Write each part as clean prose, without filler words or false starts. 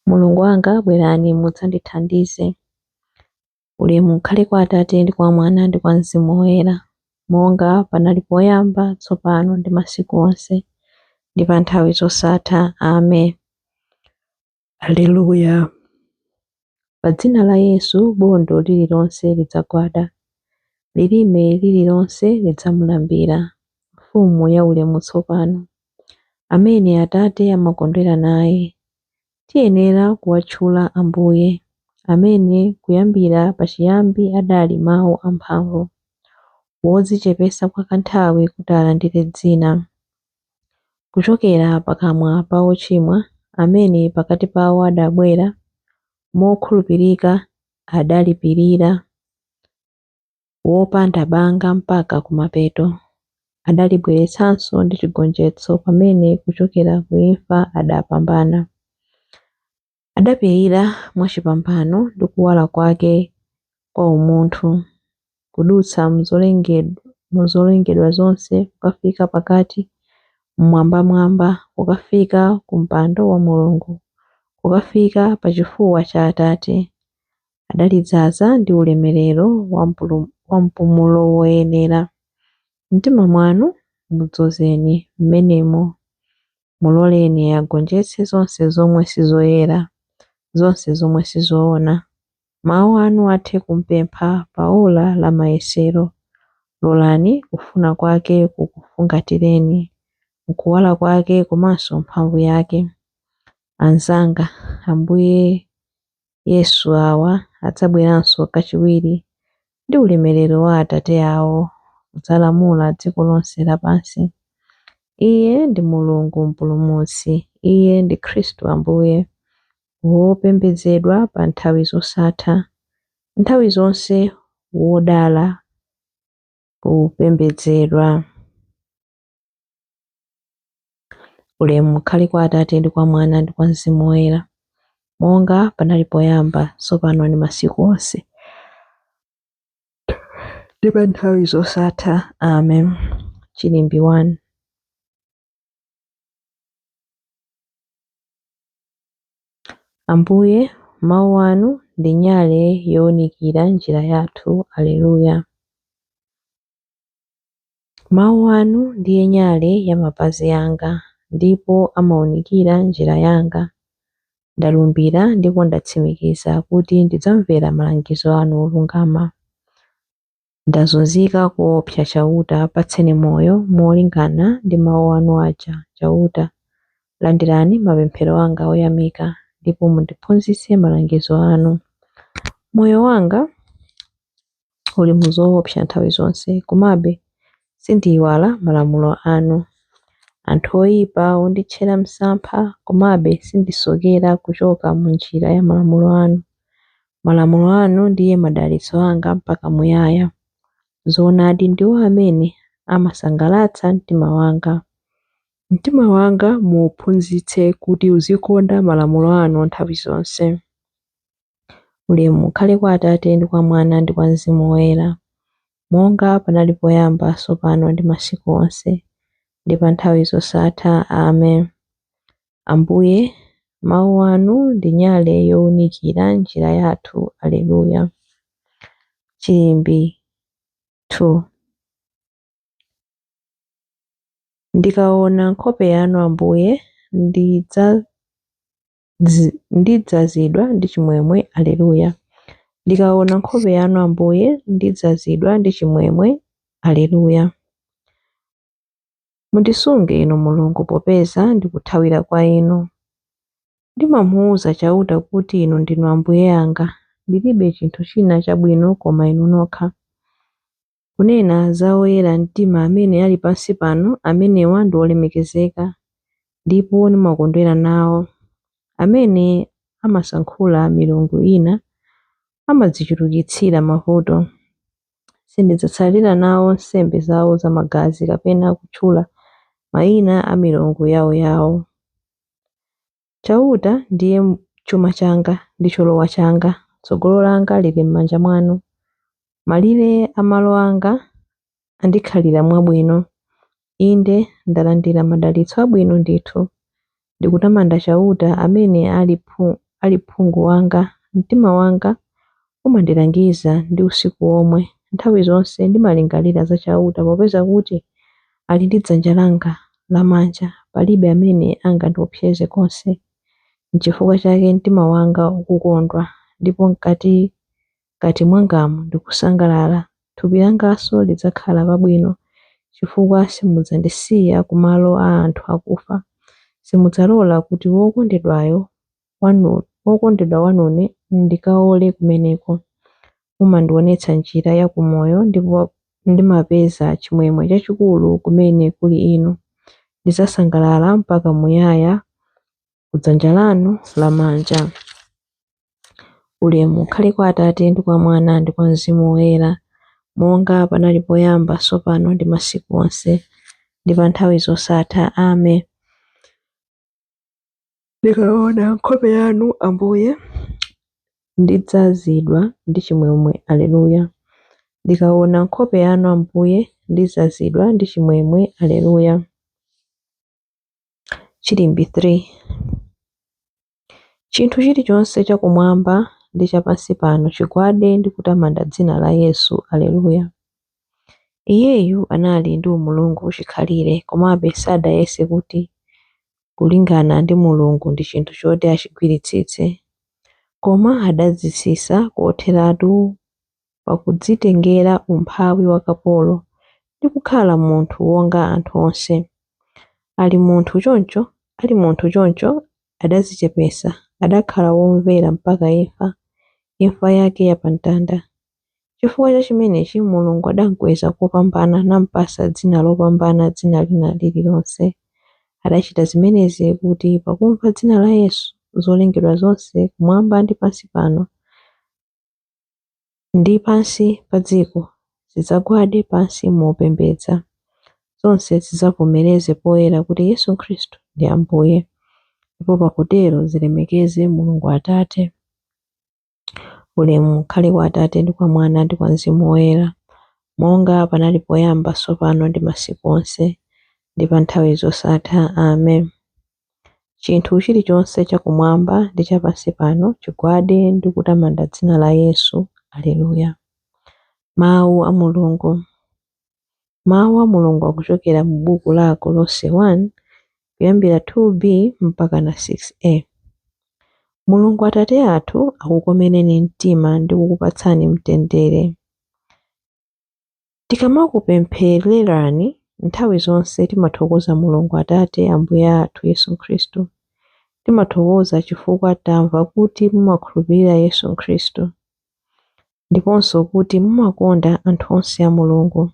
Mulungu wanga, bwerani mudzandithandize. Ulemu ukhale kwa Atate ndi kwa Mwana ndi kwa Mzimu Woyera, monga panali poyamba, tsopano ndi masiku onse, ndi pa nthawi zosatha. Amen. Aleluya. Pa dzina la Yesu bondo lililonse lidzagwada, lilime lililonse lidzamulambira, Mfumu ya ulemu tsopano, amene Atate amakondwera naye. Tiyenera kuwatchula Ambuye, amene kuyambira pachiyambi adali mawu amphamvu, wodzichepetsa kwa kanthawi kuti alandire dzina kuchokera pakamwa pa ochimwa, amene pakati pawo adabwera mokhulupirika adalipirira wopanda banga mpaka kumapeto, adalibweretsanso ndi chigonjetso pamene kuchokera ku imfa adapambana. Adapirira mwachipambano ndi kuwala kwake kwa umunthu, kudutsa muzolengedwa zonse kukafika pakati mmwambamwamba, kukafika ku mpando wa Mulungu, kukafika pachifuwa cha Atate. Adalidzaza ndi ulemerero wa mpumulo woyenera. Mtima mwanu mudzozeni mmenemo, muloleni agonjetse zonse zomwe sizoyera, zonse zomwe sizoona. Mawu anu athe kumpempha pa ola la mayesero. Lolani kufuna kwake kukufungatireni, mkuwala kwake komanso mphamvu yake. Anzanga, Ambuye Yesu awa adzabweranso kachiwiri ndi ulemerero wa Atate awo, kudzalamula dziko lonse lapansi. Iye ndi Mulungu Mpulumutsi, Iye ndi Khristu Ambuye, wopembedzedwa pa nthawi zosatha, nthawi zonse wodala kupembedzedwa. Ulemu ukhale kwa Atate ndi kwa Mwana ndi kwa Mzimu Woyera, monga panali poyamba, tsopano ndi masiku onse, ndi pa nthawi zosatha. Amen. Chilimbi 1. Ambuye, mawu anu ndi nyale yowunikira njira yathu. Aleluya. Mawu anu ndiye nyale ya mapazi anga, ndipo amawunikira njira yanga. Ndalumbira ndipo ndatsimikiza kuti ndidzamvera malangizo anu olungama. Ndazunzika koopsa Chauta, patseni moyo molingana ndi mawu anu aja. Chauta, landirani mapemphero anga oyamika, ndipo mundiphunzitse malangizo anu. Moyo wanga uli mu zoopsa nthawi zonse, komabe sindiyiwala malamulo anu. Anthu oyipa onditchera msampha, komabe sindisokera kuchoka mu njira ya malamulo anu. Malamulo anu ndiye madalitso anga mpaka muyaya. Zoonadi ndiwo amene amasangalatsa mtima wanga. Mtima wanga muuphunzitse kuti uzikonda malamulo anu nthawi zonse. Ulemu ukhale kwa Atate ndi kwa Mwana ndi kwa Mzimu Woyera, monga panali poyamba, tsopano ndi masiku onse, ndi pa nthawi zosatha. Amen. Ambuye, mawu anu ndi nyale yowunikira njira yathu. Aleluya. Chilimbi 2. Ndikaona nkhope yanu Ambuye, ndidzazidwa ndi chimwemwe. Aleluya. Ndikaona nkhope yanu Ambuye, ndidzazidwa ndi chimwemwe. Aleluya. Mundisunge Inu Mulungu, popeza ndikuthawira kwa Inu. Ndimamuwuza Chauta kuti Inu ndinu Ambuye anga, ndilibe chinthu china chabwino koma Inu nokha. Kunena za oyera mtima amene ali pansi pano, amenewa ndi olemekezeka, ndipo ndimakondwera nawo. Amene amasankhula milungu ina amadzichulukitsira mavuto. Sindidzatsatira nawo nsembe zawo zamagazi kapena kutchula mayina a milungu yawoyawo. Chauta ndiye chuma changa ndi cholowa changa, tsogolo langa lili m'manja mwanu. Malire a malo anga andikhalira mwabwino. Inde ndalandira madalitso abwino ndithu. Ndikutamanda Chauta amene ali phungu wanga, mtima wanga umandilangiza ndi usiku womwe. Nthawi zonse ndimalingalira za Chauta, popeza kuti ali ndi dzanja langa lamanja, palibe amene angandiopseze konse. Nchifukwa chake mtima wanga ukukondwa, ndipo m'katikati mwangamu ndikusangalala. Thupi langanso lidzakhala pabwino, chifukwa simudzandisiya ku malo a anthu akufa, simudzalola kuti wokondedwa wanune ndikaole kumeneko. Mumandionetsa njira ya kumoyo, ndipo ndimapeza chimwemwe chachikulu kumene kuli Inu. Ndidzasangalala mpaka muyaya kudzanja lanu lamanja. Ulemu ukhale kwa Atate ndi kwa Mwana ndi kwa Mzimu Woyera, monga panali poyamba, tsopano ndi masiku onse, ndi pa nthawi zosatha. Amen. Ndikaona nkhope yanu, Ambuye, ndidzazidwa ndi chimwemwe. Aleluya. Ndikaona nkhope yanu, Ambuye, ndidzazidwa ndi chimwemwe. Aleluya. Chilimbi 3. Chinthu chilichonse chakumwamba ndi chapansi pano chigwade ndi kutamanda dzina la Yesu. Aleluya. Iyeyu anali ndi umulungu chikhalire, komabe sadayese kuti kulingana ndi Mulungu ndi chinthu choti achigwiritsitse, koma adadzitsitsa kotheratu pakudzitengera umphawi wa kapolo ndi kukhala munthu wonga anthu onse. Ali munthu choncho adadzichepetsa, adakhala womvera mpaka imfa, imfa yake ya pamtanda. Chifukwa cha chimenechi Mulungu adamkweza kopambana nampatsa dzina lopambana dzina lina lililonse. Adachita zimenezi kuti pakumva dzina la Yesu, zolengedwa zonse kumwamba ndi pansi pano ndi pansi pa dziko zidzagwade pansi mopembedza. Zonse zidzavomereze poyera kuti Yesu Khristu ndi Ambuye, ndipo pakutero zilemekeze Mulungu Atate. Ulemu ukhale kwa Atate ndi kwa Mwana ndi kwa Mzimu Woyera, monga panali poyamba, tsopano ndi masiku onse, ndi pa nthawi zosatha. Amen. Chinthu chilichonse chakumwamba ndi chapansi pano chigwade ndi kutamanda dzina la Yesu. Aleluya. Mawu a Mulungu. Mawu a Mulungu akuchokera mu buku la Akolose 1 kuyambira 2b mpaka na 6a. Mulungu Atate athu akukomereni mtima ndi kukupatsani mtendere. Tikamakupemphererani nthawi zonse timathokoza Mulungu Atate Ambuye athu Yesu Khristu. Timathokoza chifukwa tamva kuti mumakhulupirira Yesu Khristu, ndiponso kuti mumakonda anthu onse a Mulungu.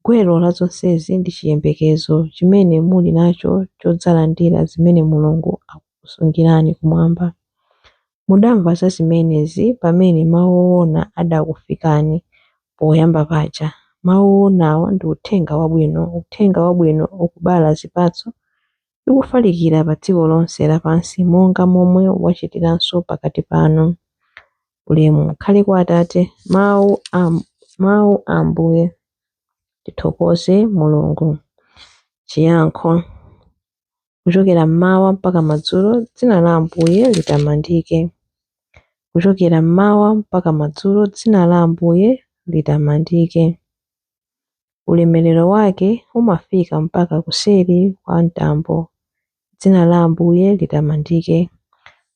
Gwero la zonsezi ndi chiyembekezo chimene muli nacho chodzalandira zimene Mulungu akukusungirani kumwamba. Mudamva za zimenezi pamene mawu owona adakufikani poyamba paja. Mawu owonawo ndi uthenga wabwino. Uthenga wabwino ukubala zipatso ndi kufalikira pa dziko lonse lapansi monga momwe wachitiranso pakati panu. Ulemu ukhale kwa Atate. Mawu a Ambuye. Tithokoze Mulungu. Chiyankho. Kuchokera mmawa mpaka madzulo, dzina la Ambuye litamandike. Kuchokera mmawa mpaka madzulo, dzina la Ambuye litamandike. Ulemerero wake umafika mpaka kuseri kwa mtambo. Dzina la Ambuye litamandike.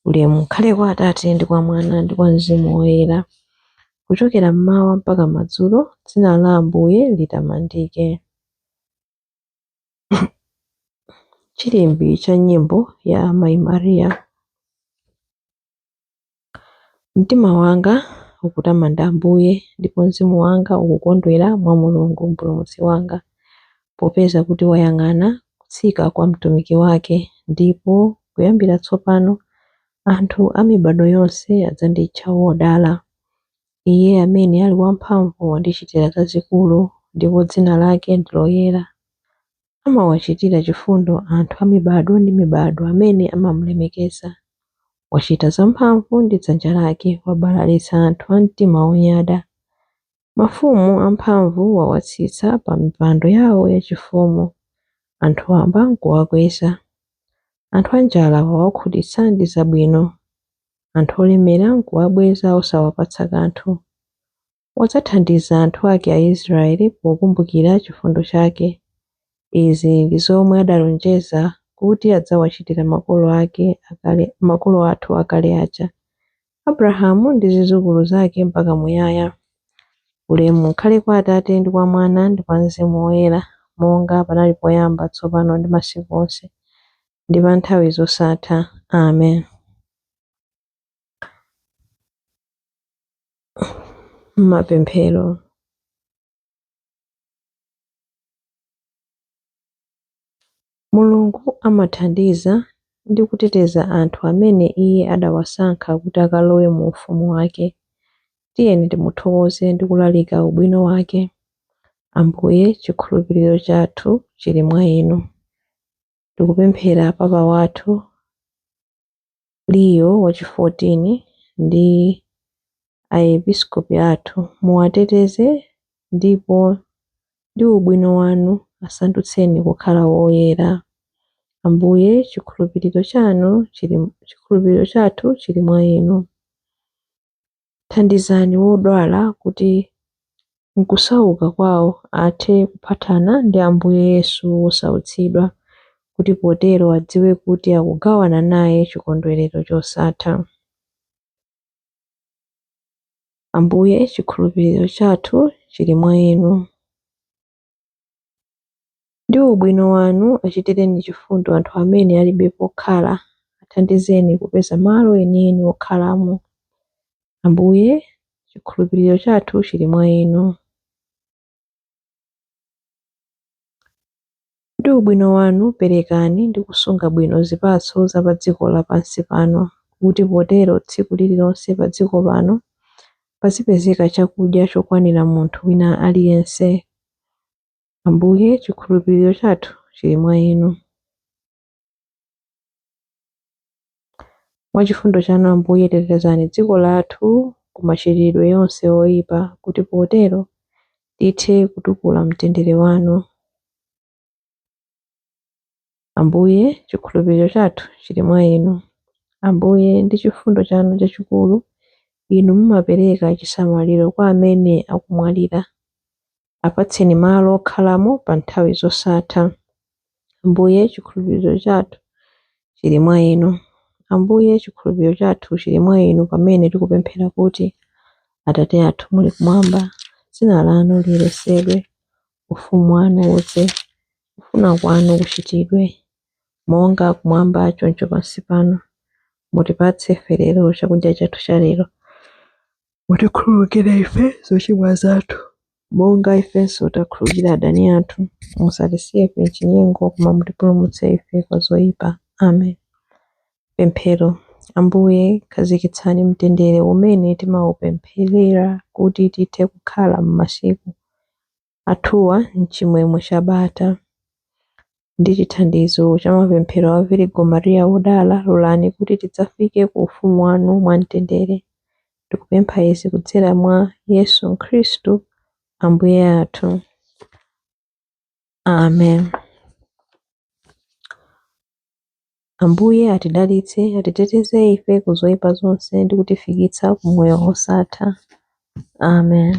Ulemu ukhale kwa Atate ndi kwa Mwana ndi kwa Mzimu Woyera. Kuchokera mmawa mpaka madzulo, dzina la Ambuye litamandike. Chilimbi cha nyimbo ya Amayi Maria. Mtima wanga ukutamanda Ambuye, ndipo mzimu wanga ukukondwera mwa Mulungu Mpulumutsi wanga, popeza kuti wayang'ana kutsika kwa mtumiki wake, ndipo kuyambira tsopano anthu a mibado yonse adzanditcha wodala. Iye amene ali wamphamvu wandichitira zazikulu, ndipo dzina lake ndi loyera. Amawachitira chifundo anthu a mibado ndi mibado amene amamulemekeza. Wachita zamphamvu ndi dzanja lake, wabalalitsa anthu a mtima wonyada. Mafumu amphamvu wawatsitsa pa mipando yawo yachifumu, anthu wamba nkuwakweza. Anthu anjala wawakhutitsa ndi zabwino. anthu olemera n'kuwabweza osawapatsa kanthu. Wadzathandiza anthu ake Aisraele pokumbukira chifundo chake. Izi ndi zomwe adalonjeza kuti adzawachitira makolo athu akale aja, Abrahamu ndi zidzukulu zake mpaka muyaya. Ulemu ukhale kwa Atate ndi kwa Mwana ndi kwa Mzimu Woyera, monga panali poyamba, tsopano ndi masiku onse, ndi pa nthawi zosatha. Amen. Mapemphero. Mulungu amathandiza ndi kuteteza anthu amene Iye adawasankha kuti akalowe mu ufumu wake. Tiyeni timuthokoze ndi kulalika ubwino wake. Ambuye, chikhulupiriro chathu chili mwa Inu. Tikupemphera Papa wathu Leo wachi 14 ndi aepiskopi athu, muwateteze ndipo ndi ubwino wanu asandutseni kukhala woyera. Ambuye, chikhulupiriro chathu chili mwa Inu. Thandizani wodwala kuti mkusauka kwawo athe kuphatana ndi Ambuye Yesu wosautsidwa, kuti potero adziwe kuti akugawana naye chikondwerero chosatha. Ambuye, chikhulupiriro chathu chili mwa Inu. Ndi ubwino wanu achitireni chifundo anthu amene alibe pokhala, athandizeni kupeza malo enieni okhalamo. Ambuye, chikhulupiriro chathu chili mwa Inu. Ndi ubwino wanu perekani ndi kusunga bwino zipatso za pa dziko lapansi pano, kuti potero tsiku lililonse pa dziko pano pazipezeka chakudya chokwanira munthu wina aliyense. Ambuye, chikhulupiriro chathu chili mwa Inu. Mwa chifundo chanu Ambuye, tetezani dziko lathu ku machitidwe yonse oyipa, kuti potero tithe kutukula mtendere wanu. Ambuye, chikhulupiriro chathu chili mwa Inu. Ambuye, ndi chifundo chanu chachikulu, Inu mumapereka chisamaliro kwa amene akumwalira. Apatseni malo okhalamo pa nthawi zosatha. Ambuye, chikhulupiriro chathu chili mwa Inu. Ambuye, chikhulupiriro chathu chili mwa Inu pamene tikupemphera kuti, Atate athu muli kumwamba, dzina lanu liyeretsedwe, ufumu wanu udze, kufuna kwanu kuchitidwe, monga kumwamba choncho pansi pano. Mutipatse ife lero chakudya chathu cha lero. Mutikhululukire ife zochimwa zathu, monga ifenso takhululukira adani athu. Musatisiye ife m'chinyengo, koma mutipulumutse ife kwa zoyipa. Amen. Pemphero. Ambuye, khazikitsani mtendere umene timawupempherera kuti tithe kukhala m'masiku athuwa m'chimwemwe cha bata. Ndi chithandizo cha mapemphero a Virgo Maria wodala, lolani kuti tidzafike ku ufumu wanu mwamtendere. Tikupempha izi kudzera mwa Yesu Khristu Ambuye athu. Amen. Ambuye atidalitse, atiteteze ife ku zoyipa zonse ndi kutifikitsa ku moyo wosatha. Amen.